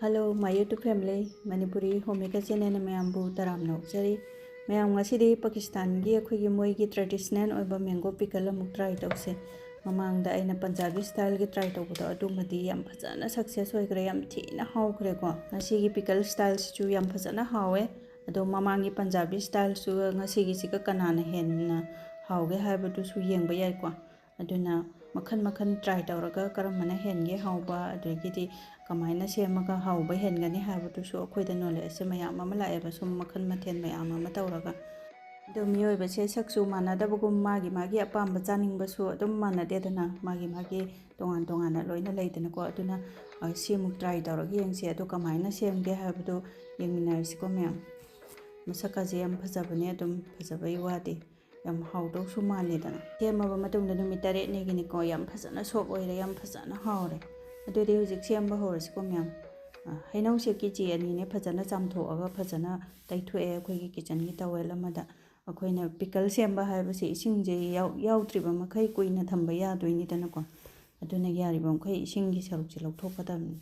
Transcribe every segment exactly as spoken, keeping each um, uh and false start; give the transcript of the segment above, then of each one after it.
Hello, my YouTube family, Manipuri Homemaker channelꯅ ꯃꯌꯥꯝꯕꯨ ꯇꯔꯥꯝꯅ ꯑꯣꯛꯆꯔꯤ꯫ ꯃꯌꯥꯝ, ꯉꯁꯤꯗꯤ ꯄꯥꯀꯤꯁꯇꯥꯟꯒꯤ ꯑꯩꯈꯣꯏꯒꯤ ꯃꯣꯏꯒꯤ traditional ꯑꯣꯏꯕ mango pickle ꯑꯃꯨꯛ try ꯇꯧꯁꯦ꯫ ꯃꯃꯥꯡꯗ ꯑꯩꯅ ꯄꯟꯖꯥꯕꯤ styleꯒꯤ try ꯇꯧꯕꯗꯣ, ꯑꯗꯨꯃꯗꯤ ꯌꯥꯝ ꯐꯖꯅ success ꯑꯣꯏꯈ꯭ꯔꯦ, ꯌꯥꯝ ꯊꯤꯅ ꯍꯥꯎꯈ꯭ꯔꯦꯀꯣ꯫ ꯉꯁꯤꯒꯤ pickle styleꯁꯤꯁꯨ ꯌꯥꯝ ꯐꯖꯅ ꯍꯥꯎꯋꯦ꯫ ꯑꯗꯣ ꯃꯃꯥꯡꯒꯤ ꯄꯟꯖꯥꯕꯤ styleꯁꯨ ꯉꯁꯤꯒꯤꯁꯤꯒ ꯀꯅꯥꯅ ꯍꯦꯟꯅ ꯍꯥꯎꯒꯦ ꯍꯥꯏꯕꯗꯨꯁꯨ ꯌꯦꯡꯕ ꯌꯥꯏꯀꯣ꯫ ꯑꯗꯨꯅ ꯃꯈꯟ ꯃꯈꯟ try ꯇꯧꯔꯒ ꯀꯔꯝꯕꯅ ꯍꯦꯟꯒꯦ ꯍꯥꯎꯕ, ꯑꯗꯒꯤꯗꯤ ꯀꯃꯥꯏꯅ ꯁꯦꯝꯃꯒ ꯍꯥꯎꯕ ꯍꯦꯟꯒꯅꯤ ꯍꯥꯏꯕꯗꯨꯁꯨ ꯑꯩꯈꯣꯏꯗ knowledgeꯁꯦ ꯃꯌꯥꯝ ꯑꯃ ꯂꯥꯛꯑꯦꯕ, ꯁꯨꯝ ꯃꯈꯟ ꯃꯊꯦꯜ ꯃꯌꯥꯝ ꯑꯃ ꯇꯧꯔꯒ꯫ ꯑꯗꯣ ꯃꯤꯑꯣꯏꯕꯁꯦ ꯁꯛꯁꯨ ꯃꯥꯟꯅꯗꯕꯒꯨꯝ, ꯃꯥꯒꯤ ꯃꯥꯒꯤ ꯑꯄꯥꯝꯕ ꯆꯥꯅꯤꯡꯕꯁꯨ ꯑꯗꯨꯝ ꯃꯥꯟꯅꯗꯦꯗꯅ, ꯃꯥꯒꯤ ꯃꯥꯒꯤ ꯇꯣꯉꯥꯟ ꯇꯣꯉꯥꯟꯅ ꯂꯣꯏꯅ ꯂꯩꯗꯅꯀꯣ꯫ ꯑꯗꯨꯅ, ꯑ, ꯁꯤ ꯑꯃꯨꯛ try ꯇꯧꯔꯒ ꯌꯦꯡꯁꯦ꯫ ꯑꯗꯣ ꯀꯃꯥꯏꯅ ꯁꯦꯝꯒꯦ ꯍꯥꯏꯕꯗꯣ ꯌꯦꯡꯃꯤꯟꯅꯔꯁꯤꯀꯣ ꯃꯌꯥꯝ꯫ ꯃꯁꯛꯀꯁꯦ ꯌꯥꯝ ꯐꯖꯕꯅꯦ, ꯑꯗꯨꯝ ꯐꯖꯕꯩ ꯋꯥꯗꯤ꯫ ꯌꯥꯝ ꯍꯥꯎꯗꯧꯁꯨ ꯃꯥꯜꯂꯦꯗꯅ꯫ ꯁꯦꯝꯃꯕ ꯃꯇꯨꯡꯗ ꯅꯨꯃꯤꯠ ꯇꯔꯦꯠꯅꯤꯒꯤꯅꯤꯀꯣ, ꯌꯥꯝ ꯐꯖꯅ soft ꯑꯣꯏꯔꯦ, ꯌꯥꯝ ꯐꯖꯅ ꯍꯥꯎꯔꯦ꯫ ꯑꯗꯨꯗꯤ ꯍꯧꯖꯤꯛ ꯁꯦꯝꯕ ꯍꯧꯔꯁꯤꯀꯣ ꯃꯌꯥꯝ꯫ ꯑ, ꯍꯩꯅꯧꯁꯦ KG ꯑꯅꯤꯅꯦ ꯐꯖꯅ ꯆꯥꯝꯊꯣꯛꯑꯒ ꯐꯖꯅ ꯇꯩꯊꯣꯛꯑꯦ ꯑꯩꯈꯣꯏꯒꯤ kitchenꯒꯤ towel ꯑꯃꯗ꯫ ꯑꯩꯈꯣꯏꯅ pickle ꯁꯦꯝꯕ ꯍꯥꯏꯕꯁꯦ ꯏꯁꯤꯡꯁꯦ ꯌꯥꯎ-, ꯌꯥꯎꯗ꯭ꯔꯤꯕ ꯃꯈꯩ ꯀꯨꯏꯅ ꯊꯝꯕ ꯌꯥꯗꯣꯏꯅꯤꯗꯅꯀꯣ꯫ ꯑꯗꯨꯅ ꯌꯥꯔꯤꯕ ꯃꯈꯩ ꯏꯁꯤꯡꯒꯤ ꯁꯔꯨꯛꯁꯦ ꯂꯧꯊꯣꯛꯀꯗꯕꯅꯤ꯫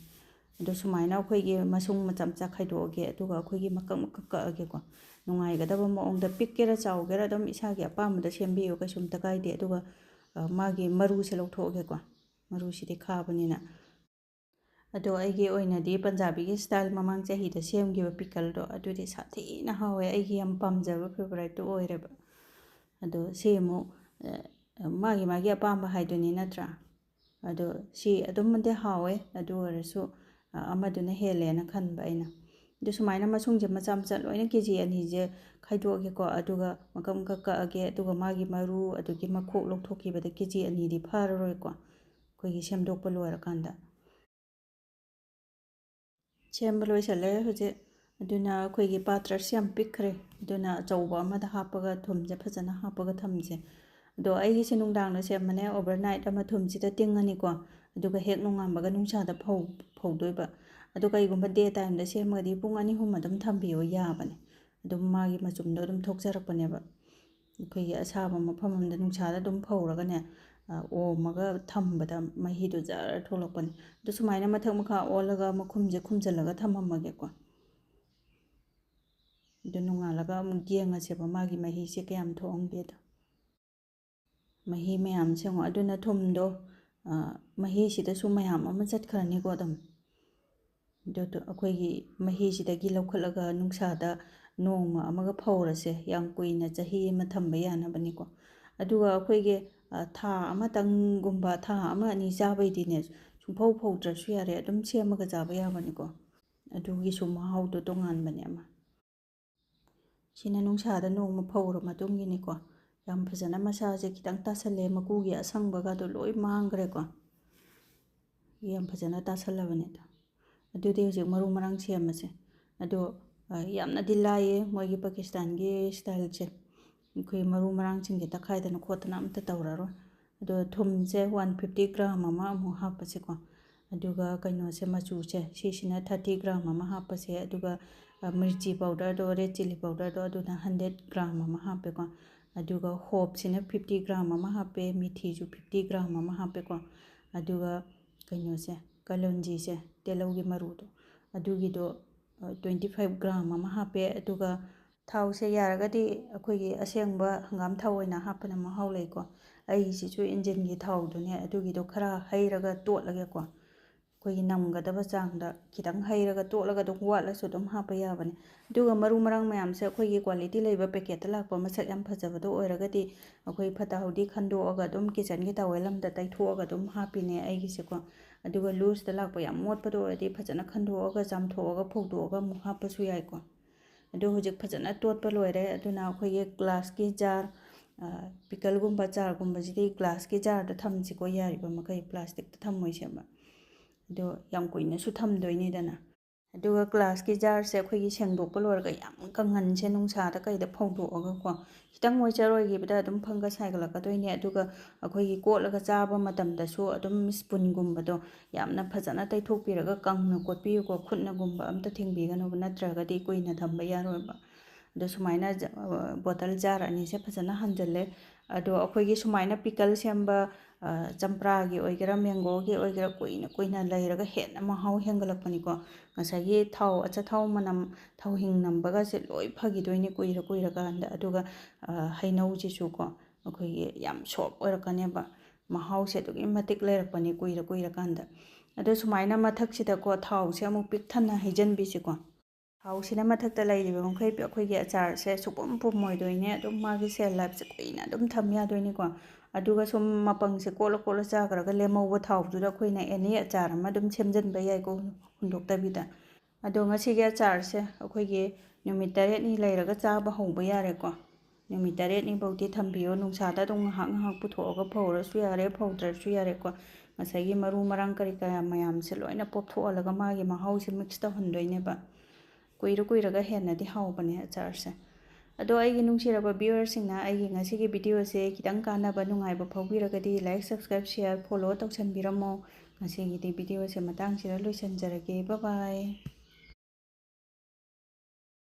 ꯑꯗꯣ ꯁꯨꯃꯥꯏꯅ ꯑꯩꯈꯣꯏꯒꯤ ꯃꯁꯨꯡ ꯃꯆꯥ ꯃꯆꯥ ꯈꯥꯏꯗꯣꯛꯑꯒꯦ, ꯑꯗꯨꯒ ꯑꯩꯈꯣꯏꯒꯤ ꯃꯀꯛ ꯃꯀꯛ ꯀꯛꯑꯒꯦꯀꯣ꯫ ꯅꯨꯡꯉꯥꯏꯒꯗꯕ ꯃꯑꯣꯡꯗ, ꯄꯤꯛꯀꯦꯔꯥ ꯆꯥꯎꯒꯦꯔꯥ, ꯑꯗꯨꯝ ꯏꯁꯥꯒꯤ ꯑꯄꯥꯝꯕꯗ ꯁꯦꯝꯕꯤꯌꯨ, ꯀꯩꯁꯨꯝꯇ ꯀꯥꯏꯗꯦ꯫ ꯑꯗꯨꯒ, ꯑ, ꯃꯥꯒꯤ ꯃꯔꯨꯁꯦ ꯂꯧꯊꯣꯛꯑꯒꯦꯀꯣ, ꯃꯔꯨꯁꯤꯗꯤ ꯈꯥꯕꯅꯤꯅ꯫ ꯑꯗꯣ ꯑꯩꯒꯤ ꯑꯣꯏꯅꯗꯤ ꯄꯟꯖꯥꯕꯤꯒꯤ style ꯃꯃꯥꯡ ꯆꯍꯤꯗ ꯁꯦꯝꯈꯤꯕ pickleꯗꯣ, ꯑꯗꯨꯗꯤ ꯁꯥꯊꯤꯅ ꯍꯥꯎꯋꯦ, ꯑꯩꯒꯤ ꯌꯥꯝ ꯄꯥꯝꯖꯕ favouriteꯇꯨ ꯑꯣꯏꯔꯦꯕ꯫ ꯑꯗꯣ ꯁꯤ ꯑꯃꯨꯛ, ꯑ, ꯃꯥꯒꯤ ꯃꯥꯒꯤ ꯑꯄꯥꯝꯕ ꯍꯥꯏꯗꯨꯅꯤ ꯅꯠꯇ꯭ꯔꯥ? ꯑꯗꯣ ꯁꯤ ꯑꯗꯨꯝꯗꯤ ꯍꯥꯎꯋꯦ, ꯑꯗꯨ ꯑꯣꯏꯔꯁꯨ, ꯑ, ꯑꯃꯗꯨꯅ ꯍꯦꯜꯂꯦꯅ ꯈꯟꯕ ꯑꯩꯅ꯫ ꯑꯗꯨ ꯁꯨꯃꯥꯏꯅ ꯃꯁꯨꯡꯁꯦ ꯃꯆꯥ ꯃꯆꯥ ꯂꯣꯏꯅ KG ꯑꯅꯤꯁꯦ ꯈꯥꯏꯗꯣꯛꯑꯒꯦꯀꯣ, ꯑꯗꯨꯒ ꯃꯀꯛ ꯃꯀꯛ ꯀꯛꯑꯒꯦ, ꯑꯗꯨꯒ ꯃꯥꯒꯤ ꯃꯔꯨ ꯑꯗꯨꯒꯤ ꯃꯈꯣꯛ ꯂꯧꯊꯣꯛꯈꯤꯕꯗ KG ꯑꯅꯤꯗꯤ ꯐꯥꯔꯔꯣꯏꯀꯣ, ꯑꯩꯈꯣꯏꯒꯤ ꯁꯦꯝꯗꯣꯛꯄ ꯂꯣꯏꯔꯀꯥꯟꯗ꯫ ꯁꯦꯝꯕ ꯂꯣꯏꯁꯜꯂꯦ ꯍꯧꯖꯤꯛ꯫ ꯑꯗꯨꯅ ꯑꯩꯈꯣꯏꯒꯤ ꯄꯥꯇ꯭ꯔꯁꯤ ꯌꯥꯝ ꯄꯤꯛꯈ꯭ꯔꯦ, ꯑꯗꯨꯅ ꯑꯆꯧꯕ ꯑꯃꯗ ꯍꯥꯞꯄꯒ ꯊꯨꯝꯁꯦ ꯐꯖꯅ ꯍꯥꯞꯄꯒ ꯊꯝꯁꯦ꯫ ꯑꯗꯣ ꯑꯩꯒꯤꯁꯦ ꯅꯨꯡꯗꯥꯡꯗ ꯁꯦꯝꯕꯅꯦ, overnight ꯑꯃ ꯊꯨꯝꯁꯤꯗ ꯇꯤꯡꯉꯅꯤꯀꯣ, ꯑꯗꯨꯒ ꯍꯦꯛ ꯅꯣꯡꯉꯥꯟꯕꯒ ꯅꯨꯡꯁꯥꯗ ꯐꯧ-, ꯐꯧꯗꯣꯏꯕ꯫ ꯑꯗꯣ ꯀꯩꯒꯨꯝꯕ day timeꯗ ꯁꯦꯝꯃꯒꯗꯤ ꯄꯨꯡ ꯑꯅꯤ ꯑꯍꯨꯝ ꯑꯗꯨꯝ ꯊꯝꯕꯤꯌꯣ, ꯌꯥꯕꯅꯦ꯫ ꯑꯗꯨꯝ ꯃꯥꯒꯤ ꯃꯆꯨꯝꯗꯣ ꯑꯗꯨꯝ ꯊꯣꯛꯆꯔꯛꯄꯅꯦꯕ꯫ ꯑꯩꯈꯣꯏꯒꯤ ꯑꯁꯥꯕ ꯃꯐꯝ ꯑꯃꯗ ꯅꯨꯡꯁꯥꯗ ꯑꯗꯨꯝ ꯐꯧꯔꯒꯅꯦ, ꯑ, ꯑꯣꯝꯃꯒ ꯊꯝꯕꯗ ꯃꯍꯤꯗꯣ ꯖꯔ ꯊꯣꯛꯂꯛꯄꯅꯤ꯫ ꯑꯗꯨ ꯁꯨꯃꯥꯏꯅ ꯃꯊꯛ ꯃꯈꯥ ꯑꯣꯜꯂꯒ ꯃꯈꯨꯝꯁꯦ ꯈꯨꯝꯖꯤꯜꯂꯒ ꯊꯝꯃꯝꯃꯒꯦꯀꯣ꯫ ꯑꯗꯨ ꯅꯣꯡꯉꯥꯜꯂꯒ ꯑꯃꯨꯛ ꯌꯦꯡꯉꯁꯦꯕ ꯃꯥꯒꯤ ꯃꯍꯤꯁꯦ ꯀꯌꯥꯝ ꯊꯣꯛꯑꯝꯒꯦꯗꯣ꯫ ꯃꯍꯤ ꯃꯌꯥꯝꯁꯦ ꯌꯦꯡꯉꯣ꯫ ꯑꯗꯨꯅ ꯊꯨꯝꯗꯣ, ꯑ, ꯃꯍꯤꯁꯤꯗꯁꯨ ꯃꯌꯥꯝ ꯑꯃ ꯆꯠꯈ꯭ꯔꯅꯤꯀꯣ ꯑꯗꯨꯝ꯫ ꯑꯗꯨꯗꯣ ꯑꯩꯈꯣꯏꯒꯤ ꯃꯍꯤꯁꯤꯗꯒꯤ ꯂꯧꯈꯠꯂꯒ ꯅꯨꯡꯁꯥꯗ ꯅꯣꯡꯃ ꯑꯃꯒ ꯐꯧꯔꯁꯦ, ꯌꯥꯝ ꯀꯨꯏꯅ ꯆꯍꯤ ꯑꯃ ꯊꯝꯕ ꯌꯥꯅꯕꯅꯤꯀꯣ꯫ ꯑꯗꯨꯒ ꯑꯩꯈꯣꯏꯒꯤ, ꯑ, ꯊꯥ ꯑꯃꯇꯪꯒꯨꯝꯕ, ꯊꯥ ꯑꯃ ꯑꯅꯤ ꯆꯥꯕꯩꯗꯤꯅꯦ, ꯁꯨꯡꯐꯧ ꯐꯧꯗ꯭ꯔꯁꯨ ꯌꯥꯔꯦ, ꯑꯗꯨꯝ ꯁꯦꯝꯃꯒ ꯆꯥꯕ ꯌꯥꯕꯅꯤꯀꯣ꯫ ꯑꯗꯨꯒꯤꯁꯨ ꯃꯍꯥꯎꯗꯣ ꯇꯣꯉꯥꯟꯕꯅꯦ ꯑꯃ꯫ ꯁꯤꯅ ꯅꯨꯡꯁꯥꯗ ꯅꯣꯡꯃ ꯐꯧꯔ ꯃꯇꯨꯡꯒꯤꯅꯤꯀꯣ꯫ ꯌꯥꯝ ꯐꯖꯅ ꯃꯁꯥꯁꯦ ꯈꯤꯇꯪ ꯇꯥꯁꯜꯂꯦ, ꯃꯀꯨꯒꯤ ꯑꯁꯪꯕꯒꯗꯣ ꯂꯣꯏ ꯃꯥꯡꯈ꯭ꯔꯦꯀꯣ꯫ ꯌꯥꯝ ꯐꯖꯅ ꯇꯥꯁꯜꯂꯕꯅꯦ ꯑꯗꯣ꯫ ꯑꯗꯨꯗꯤ ꯍꯧꯖꯤꯛ ꯃꯔꯨ ꯃꯔꯥꯡ ꯁꯦꯝꯃꯁꯦ꯫ ꯑꯗꯣ, ꯑ, ꯌꯥꯝꯅꯗꯤ ꯂꯥꯏꯌꯦ ꯃꯣꯏꯒꯤ ꯄꯥꯀꯤꯁꯇꯥꯟꯒꯤ ꯁ꯭ꯇꯥꯏꯜꯁꯦ꯫ ꯑꯩꯈꯣꯏ ꯃꯔꯨ ꯃꯔꯥꯡꯁꯤꯡꯁꯦ ꯇꯛꯈꯥꯏꯗꯅ ꯈꯣꯠꯇꯅ ꯑꯝꯇ ꯇꯧꯔꯔꯣꯏ꯫ ꯑꯗꯣ ꯊꯨꯝꯁꯦ ꯋꯥꯟ ꯐꯤꯐꯇꯤ ꯒ꯭ꯔꯥꯝ ꯑꯃ ꯑꯃꯨꯛ ꯍꯥꯞꯄꯁꯤꯀꯣ꯫ ꯑꯗꯨꯒ ꯀꯩꯅꯣꯁꯦ, ꯃꯆꯨꯁꯦ, ꯁꯤꯁꯤꯅ ꯊꯥꯔꯇꯤ ꯒ꯭ꯔꯥꯝ ꯑꯃ ꯍꯥꯞꯄꯁꯦ꯫ ꯑꯗꯨꯒ, ꯑ, ꯃꯤꯔꯆꯤ ꯄꯥꯎꯗꯔꯗꯣ, ꯔꯦꯗ ꯆꯤꯂꯤ ꯄꯥꯎꯗꯔꯗꯣ, ꯑꯗꯨꯅ ꯍꯟꯗ꯭ꯔꯦꯠ ꯒ꯭ꯔꯥꯝ ꯑꯃ ꯍꯥꯞꯄꯦꯀꯣ꯫ ꯑꯗꯨꯒ ꯍꯣꯞꯁꯤꯅ ꯐꯤꯐꯇꯤ ꯒ꯭ꯔꯥꯝ ꯑꯃ ꯍꯥꯞꯄꯦ, ꯃꯤꯊꯤꯁꯨ ꯐꯤꯐꯇꯤ ꯒ꯭ꯔꯥꯝ ꯑꯃ ꯍꯥꯞꯄꯦꯀꯣ꯫ ꯑꯗꯨꯒ ꯀꯩꯅꯣꯁꯦ, ꯀꯂꯣꯟꯖꯤꯁꯦ, ꯇꯤꯜꯍꯧꯒꯤ ꯃꯔꯨꯗꯣ, ꯑꯗꯨꯒꯤꯗꯣ, ꯑ, ꯇ꯭ꯋꯦꯟꯇꯤ ꯐꯥꯏꯚ ꯒ꯭ꯔꯥꯝ ꯑꯃ ꯍꯥꯞꯄꯦ꯫ ꯑꯗꯨꯒ ꯊꯥꯎꯁꯦ ꯌꯥꯔꯒꯗꯤ ꯑꯩꯈꯣꯏꯒꯤ ꯑꯁꯦꯡꯕ ꯍꯪꯒꯥꯝ ꯊꯥꯎ ꯑꯣꯏꯅ ꯍꯥꯞꯄꯅ ꯃꯍꯥꯎ ꯂꯩꯀꯣ꯫ ꯑꯩꯁꯤꯁꯨ ꯏꯟꯖꯤꯟꯒꯤ ꯊꯥꯎꯗꯨꯅꯦ, ꯑꯗꯨꯒꯤꯗꯣ ꯈꯔ ꯍꯩꯔꯒ ꯇꯣꯠꯂꯒꯦꯀꯣ꯫ ꯑꯩꯈꯣꯏꯒꯤ ꯅꯝꯒꯗꯕ ꯆꯥꯡꯗ ꯈꯤꯇꯪ ꯍꯩꯔꯒ ꯇꯣꯠꯂꯒ ꯑꯗꯨꯝ ꯋꯥꯠꯂꯁꯨ ꯑꯗꯨꯝ ꯍꯥꯞꯄ ꯌꯥꯕꯅꯦ꯫ ꯑꯗꯨꯒ ꯃꯔꯨ ꯃꯔꯥꯡ ꯃꯌꯥꯝꯁꯦ ꯑꯩꯈꯣꯏꯒꯤ ꯀ꯭ꯋꯥꯂꯤꯇꯤ ꯂꯩꯕ ꯄꯦꯀꯦꯠꯇ ꯂꯥꯛꯄ ꯃꯁꯛ ꯌꯥꯝ ꯐꯖꯕꯗꯣ ꯑꯣꯏꯔꯒꯗꯤ ꯑꯩꯈꯣꯏ ꯐꯠꯇ ꯍꯥꯎꯗꯤ ꯈꯟꯗꯣꯛꯑꯒ ꯑꯗꯨꯝ ꯀꯤꯆꯟꯒꯤ ꯇꯥꯋꯦꯜ ꯑꯃꯗ ꯇꯩꯊꯣꯛꯑꯒ ꯑꯗꯨꯝ ꯍꯥꯞꯄꯤꯅꯦ ꯑꯩꯒꯤꯁꯦꯀꯣ꯫ ꯑꯗꯨꯒ ꯂꯨꯁꯇ ꯂꯥꯛꯄ ꯌꯥꯝ ꯃꯣꯠꯄꯗꯣ ꯑꯣꯏꯔꯗꯤ ꯐꯖꯅ ꯈꯟꯗꯣꯛꯑꯒ, ꯆꯥꯝꯊꯣꯛꯑꯒ, ꯐꯧꯗꯣꯛꯑꯒ ꯑꯃꯨꯛ ꯍꯥꯞꯄꯁꯨ ꯌꯥꯏꯀꯣ꯫ ꯑꯗꯣ ꯍꯧꯖꯤꯛ ꯐꯖꯅ ꯇꯣꯠꯄ ꯂꯣꯏꯔꯦ꯫ ꯑꯗꯨꯅ ꯑꯩꯈꯣꯏꯒꯤ ꯒ꯭ꯂꯥꯁꯀꯤ ꯖꯥꯔ, ꯑ, ꯄꯤꯀꯜꯒꯨꯝꯕ ꯆꯥꯔꯒꯨꯝꯕꯁꯤꯗꯤ ꯒ꯭ꯂꯥꯁꯀꯤ ꯖꯥꯔꯗ ꯊꯝꯁꯤꯀꯣ, ꯌꯥꯔꯤꯕ ꯃꯈꯩ ꯄ꯭ꯂꯥꯁꯇꯤꯛꯇ ꯊꯝꯃꯣꯏꯁꯦꯕ꯫ ꯑꯗꯣ ꯌꯥꯝ ꯀꯨꯏꯅꯁꯨ ꯊꯝꯗꯣꯏꯅꯤꯗꯅ꯫ ꯑꯗꯨꯒ ꯒ꯭ꯂꯥꯁꯀꯤ ꯖꯥꯔꯁꯦ ꯑꯩꯈꯣꯏꯒꯤ ꯁꯦꯡꯗꯣꯛꯄ ꯂꯣꯏꯔꯒ ꯌꯥꯝ ꯀꯪꯍꯟꯁꯦ, ꯅꯨꯡꯁꯥꯗ ꯀꯩꯗ ꯐꯧꯗꯣꯛꯑꯒꯀꯣ꯫ ꯈꯤꯇꯪ ꯃꯣꯏꯆꯔ ꯑꯣꯏꯈꯤꯕꯗ ꯑꯗꯨꯝ ꯐꯪꯒꯁ ꯍꯥꯏꯒꯠꯂꯛꯀꯗꯣꯏꯅꯦ꯫ ꯑꯗꯨꯒ ꯑꯩꯈꯣꯏꯒꯤ ꯀꯣꯠꯂꯒ ꯆꯥꯕ ꯃꯇꯝꯗꯁꯨ ꯑꯗꯨꯝ ꯁ꯭ꯄꯨꯟꯒꯨꯝꯕꯗꯣ ꯌꯥꯝꯅ ꯐꯖꯅ ꯇꯩꯊꯣꯛꯄꯤꯔꯒ ꯀꯪꯅ ꯀꯣꯠꯄꯤꯌꯨꯀꯣ꯫ ꯈꯨꯠꯅꯒꯨꯝꯕ ꯑꯝꯇ ꯊꯦꯡꯕꯤꯒꯅꯨꯕ, ꯅꯠꯇ꯭ꯔꯒꯗꯤ ꯀꯨꯏꯅ ꯊꯝꯕ ꯌꯥꯔꯣꯏꯕ꯫ ꯑꯗꯣ ꯁꯨꯃꯥꯏꯅ ꯖ-, ꯑ, ꯕꯣꯇꯜ ꯖꯥꯔ ꯑꯅꯤꯁꯦ ꯐꯖꯅ ꯍꯟꯖꯜꯂꯦ꯫ ꯑꯗꯣ ꯑꯩꯈꯣꯏꯒꯤ ꯁꯨꯃꯥꯏꯅ ꯄꯤꯀꯜ ꯁꯦꯝꯕ, ꯑ, ꯆꯝꯄ꯭ꯔꯥꯒꯤ ꯑꯣꯏꯒꯦꯔꯥ, ꯃꯦꯡꯒꯣꯒꯤ ꯑꯣꯏꯒꯦꯔꯥ, ꯀꯨꯏꯅ ꯀꯨꯏꯅ ꯂꯩꯔꯒ ꯍꯦꯟꯅ ꯃꯍꯥꯎ ꯍꯦꯟꯒꯠꯂꯛꯄꯅꯤꯀꯣ꯫ ꯉꯁꯥꯏꯒꯤ ꯊꯥꯎ, ꯑꯆꯥꯊꯥꯎ ꯃꯅꯝ, ꯊꯥꯎꯍꯤꯡ ꯅꯝꯕꯒꯁꯦ ꯂꯣꯏ ꯐꯈꯤꯗꯣꯏꯅꯤ ꯀꯨꯏꯔ ꯀꯨꯏꯔꯀꯥꯟꯗ꯫ ꯑꯗꯨꯒ, ꯑ, ꯍꯩꯅꯧꯁꯤꯁꯨꯀꯣ, ꯑꯩꯈꯣꯏꯒꯤ ꯌꯥꯝ soft ꯑꯣꯏꯔꯛꯀꯅꯦꯕ꯫ ꯃꯍꯥꯎꯁꯦ ꯑꯗꯨꯛꯀꯤ ꯃꯇꯤꯛ ꯂꯩꯔꯛꯄꯅꯤ ꯀꯨꯏꯔ ꯀꯨꯏꯔꯀꯥꯟꯗ꯫ ꯑꯗꯣ ꯁꯨꯃꯥꯏꯅ ꯃꯊꯛꯁꯤꯗꯀꯣ, ꯊꯥꯎꯁꯦ ꯑꯃꯨꯛ ꯄꯤꯛ ꯊꯟꯅ ꯍꯩꯖꯤꯟꯕꯤꯁꯤꯀꯣ꯫ ꯊꯥꯎꯁꯤꯅ ꯃꯊꯛꯇ ꯂꯩꯔꯤꯕ ꯃꯈꯩ ꯑꯩꯈꯣꯏꯒꯤ ꯑꯆꯥꯔꯁꯦ ꯁꯨꯛꯄꯨꯝ ꯄꯨꯝꯃꯣꯏꯗꯣꯏꯅꯦ꯫ ꯑꯗꯨꯝ ꯃꯥꯒꯤ shelf lifeꯁꯦ ꯀꯨꯏꯅ ꯑꯗꯨꯝ ꯊꯝ ꯌꯥꯗꯣꯏꯅꯤꯀꯣ꯫ ꯑꯗꯨꯒ ꯁꯨꯝ ꯃꯄꯪꯁꯦ ꯀꯣꯠꯂ ꯀꯣꯠꯂ ꯆꯥꯈ꯭ꯔꯒ ꯂꯦꯝꯍꯧꯕ ꯊꯥꯎꯗꯨꯗ ꯑꯩꯈꯣꯏꯅ any ꯑꯆꯥꯔ ꯑꯃ ꯑꯗꯨꯝ ꯁꯦꯝꯖꯤꯟꯕ ꯌꯥꯏꯀꯣ, ꯍꯨꯟꯗꯣꯛꯇꯕꯤꯗ꯫ ꯑꯗꯣ ꯉꯁꯤꯒꯤ ꯑꯆꯥꯔꯁꯦ ꯑꯩꯈꯣꯏꯒꯤ ꯅꯨꯃꯤꯠ ꯇꯔꯦꯠꯅꯤ ꯂꯩꯔꯒ ꯆꯥꯕ ꯍꯧꯕ ꯌꯥꯔꯦꯀꯣ꯫ ꯅꯨꯃꯤꯠ ꯇꯔꯦꯠꯅꯤ ꯐꯥꯎꯗꯤ ꯊꯝꯕꯤꯌꯣ꯫ ꯅꯨꯡꯁꯥꯗ ꯑꯗꯨꯝ ꯉꯥꯏꯍꯥꯛ ꯉꯥꯏꯍꯥꯛ ꯄꯨꯊꯣꯛꯑꯒ ꯐꯧꯔꯁꯨ ꯌꯥꯔꯦ, ꯐꯧꯗ꯭ꯔꯁꯨ ꯌꯥꯔꯦꯀꯣ꯫ ꯉꯁꯥꯏꯒꯤ ꯃꯔꯨ ꯃꯔꯥꯡ ꯀꯔꯤ ꯀꯔꯥ ꯃꯌꯥꯝꯁꯦ ꯂꯣꯏꯅ ꯄꯣꯞꯊꯣꯛꯍꯜꯂꯒ ꯃꯥꯒꯤ ꯃꯍꯥꯎꯁꯦ mix ꯇꯧꯍꯟꯗꯣꯏꯅꯦꯕ꯫ ꯀꯨꯏꯔ ꯀꯨꯏꯔꯒ ꯍꯦꯟꯅꯗꯤ ꯍꯥꯎꯕꯅꯦ ꯑꯆꯥꯔꯁꯦ꯫ ꯑꯗꯣ ꯑꯩꯒꯤ ꯅꯨꯡꯁꯤꯔꯕ viewerꯁꯤꯡꯅ ꯑꯩꯒꯤ ꯉꯁꯤꯒꯤ videoꯁꯦ ꯈꯤꯇꯪ ꯀꯥꯟꯅꯕ, ꯅꯨꯡꯉꯥꯏꯕ ꯐꯥꯎꯕꯤꯔꯒꯗꯤ like, subscribe, share, follow ꯇꯧꯁꯟꯕꯤꯔꯝꯃꯣ꯫ ꯉꯁꯤꯒꯤꯗꯤ videoꯁꯦ ꯃꯇꯥꯡꯁꯤꯗ ꯂꯣꯏꯁꯤꯟꯖꯔꯒꯦ꯫ Bye bye꯫